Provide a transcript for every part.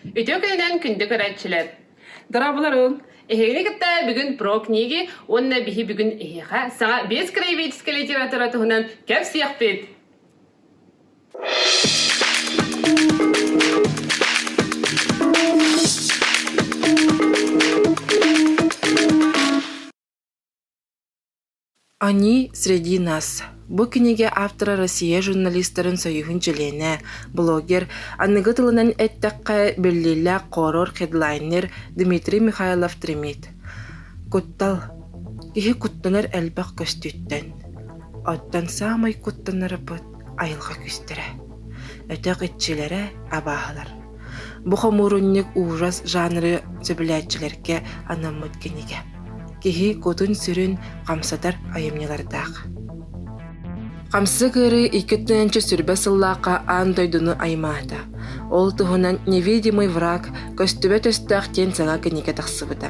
Үтүө күнүнэн күндү көрөөччүлэр! Дорооболоруҥ! Эһигини кытта бүгүн про книги уонна биһи бүгүн эһиэхэ саҥа биэс краеведческай литература туһунан кэпсиэхпит! Они среди нас. Бу кинигэ автора Россия журналистарын союһун чилиэнэ, блогер, аныгы тылынан эттэххэ, биллиилээх хоррор-хедлайнер Дмитрий Михайлов-Тремит. Куттал. Киһи куттанар элбэх көстүүттэн. Оттон саамай куттанарбыт айылҕа күүстэрэ. Өтөх иччилэрэ абааһылар. Бу хомуурунньук ужас жанры сөбүлээччилэргэ анаммыт кинигэ. Киһи кутун-сүрүн хамсатар айымньылардаах. Хамсык ыарыы 2020 сыллаахха аан дойдуну аймаата. Ол туһунан «Невидимый враг» көстүбэт өстөөх диэн саҥа кинигэ тахсыбыта.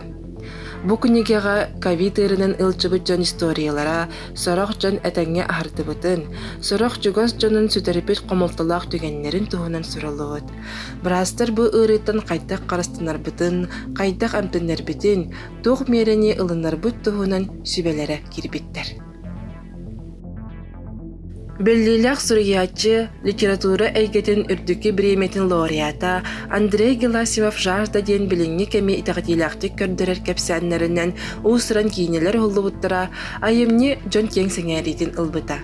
Бу кинигэҕэ ковид ыарыынан ыалдьыбыт дьон историялара, сорох дьон этэҥҥэ аһардыбытын, сорох чугас дьонун сүтэрбит хомолтолоох түгэннэрин туһунан суруллубут. Быраастар бу ыарыыттан хайдах харыстанарбытын, хайдах эмтэнэрбитин, туох миэрэни ылынарбыт туһунан сүбэлэрэ киирбиттэр. Биллиилээх суруйааччы, литература эйгэтин үрдүкү бириэмийэтин лауреата Андрей Геласимов «Жажда» диэн билиҥҥи кэми итэҕэтиилээхтик көрдөрөр кэпсээннэринэн уус-уран киинэлэр уһуллубуттара, айымньы дьон киэҥ сэҥээриитин ылбыта.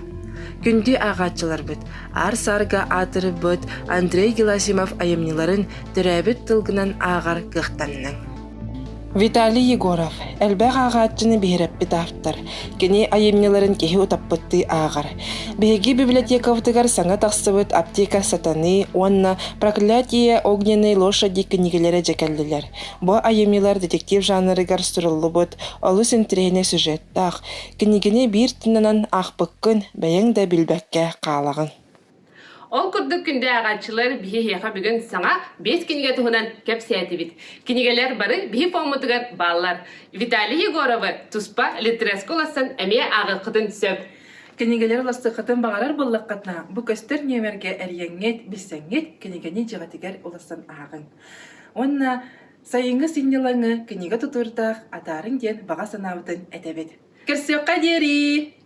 Күндү ааҕааччыларбыт, аар-саарга аатырбыт Андрей Геласимов айымньыларын төрөөбүт тылгынан ааҕар кыахтанныҥ. Виталий Егоров элбэх ааҕааччыны биһирэппит автор. Кини айымньыларын киһи утаппыттыы ааҕар. Биһиги библиотекабытыгар саҥа тахсыбыт «Аптека сатаны» уонна «Проклятие огненной лошади» кинигэлэрэ дьэ кэллилэр. Бу айымньылар детектив жанрыгар суруллубут олус интэриэһинэй сюжеттаах. Кинигэни биир тыынынан аахпыккын бэйэҥ да билбэккэ хаалаҕын. Ол курдук күндү ааҕааччылар биһи эһиэхэ бүгүн саҥа биэс кинигэ туһунан кэпсээтибит. Кинигэлэр бары биһи фоммутугар бааллар. Виталий Егоровы туспа Литреска уларсан эмиэ ааҕыаххытын сөп. Кинигэлэр уларсыаххытын баҕарар буоллаххытына, бу көстөр нүөмэргэ эрийэҥҥит, билсэҥҥит кинигэни дьиэҕитигэр уларсан ааҕыҥ. Уонна сайыҥҥы сынньалаҥы кинигэ тутуурдаах атаарыҥ диэн баҕа санаабытын этэбит. Көрсүөххэ диэри!